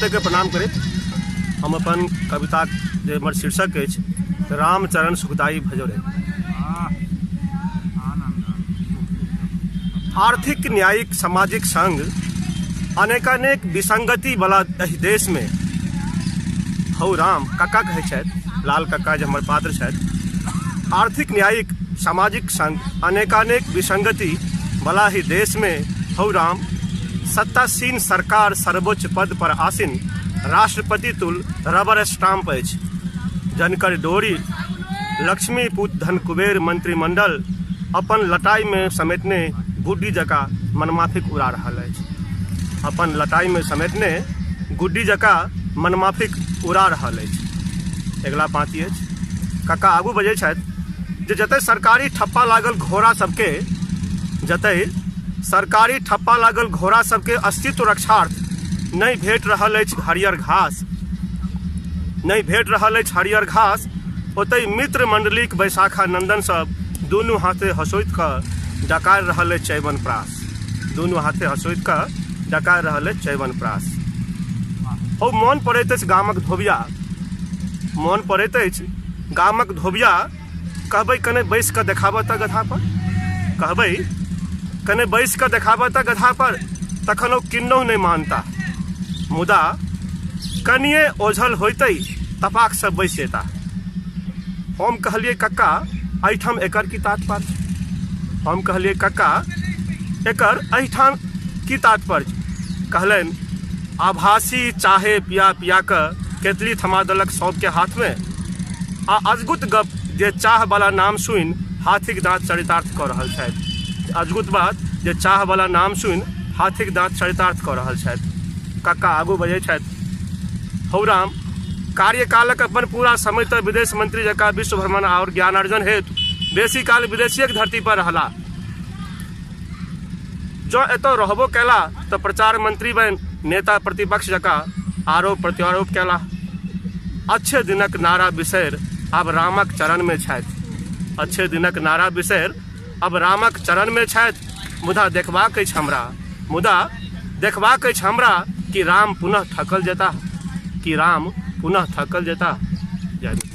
प्रत्येकके प्रणाम करैत हम अपन कविता जे हमर शीर्षक अछि, रामचरण सुखदाई भजोरे। आर्थिक, न्यायिक, सामाजिक संग अनेकानेक विसंगति वाला एहि देशमे, हौ राम, कक्का कहै छथि, लाल कक्का जे हमर पात्र छथि, आर्थिक, न्यायिक, सामाजिक संग अनेकानेक विसंगति वाला ही देशमे, हौ राम, सत्तासीन सरकार सर्वोच्च पद पर आसीन राष्ट्रपति तुल रबर स्टाम्प अछि, जनकर डोरी लक्ष्मीपुत धन कुबेर मंत्रिमंडल अपन लटाइमे समेटने गुड्डी जकाँ मनमाफिक उड़ा रहल अछि, अपन लटाइमे समेटने गुड्डी जकाँ मनमाफिक उड़ा रहल अछि। अगिला पाँति अछि, कक्का आगू बजै छथि जे जतय सरकारी ठप्पा लागल घोड़ा सबके, जतय सरकारी ठप्पा लागल घोड़ा सबके अस्तित्व रक्षार्थ नहि भेट रहल अछि हरियर घास, नहि भेट रहल अछि हरियर घास, ओतहि मित्र मंडलीक बैसाखा नंदन सब दुनू हाथे हँसोति कऽ डकार रहल अछि च्यवनप्राश, दुनू हाथे हँसोति कऽ डकार रहल अछि च्यवनप्राश। हौ मोन पड़ैत अछि गामक धोबिया, मोन पड़ैत अछि गामक धोबिया, कहबै कने बैसि कऽ देखाबऽ तऽ गधा पर, कहबै कने बैसि कऽ देखाबऽ तऽ गधा पर, तखन ओ किन्नहु नहि मानता, मुदा कनिए ओझल होइतै तपाकसँ बैसि जेता। हम कहलियै कक्का एहिठाम एकर की तात्पर्य? हम कहलियै कक्का एकर एहिठाम की तात्पर्य? कहलनि आभासी चाहे पिया पिया कऽ केतली थमा देलक सभके हाथमे, आ अजगुत गप जे चाहवला नाम सुनि हाथीक दाँत चरितार्थ कऽ रहल छथि, अजगुत बात जे चाहवला नाम सुनि हाथीक दाँत चरितार्थ कऽ रहल छथि। कक्का आगू बजै छथि, हौ राम, कार्यकालक अपन पूरा समय तऽ विदेश मंत्री जकाँ विश्व भ्रमण आओर ज्ञानार्जन हेतु बेसी काल विदेशियक धरती पर रहला। जँ एतऽ रहबो केला तऽ प्रचार मंत्री बनि नेता प्रतिपक्ष जकाँ आरोप प्रत्यारोप केला। अच्छे दिनक नारा बिसरि आब रामक चरणमे छथि, अच्छे दिनक नारा बिसरि आब रामक चरणमे छथि, मुदा देखबाक अछि हमरा, मुदा देखबाक अछि हमरा कि राम पुनः थकल जेताह, कि राम पुनः थकल जेताह। जय मिथिला।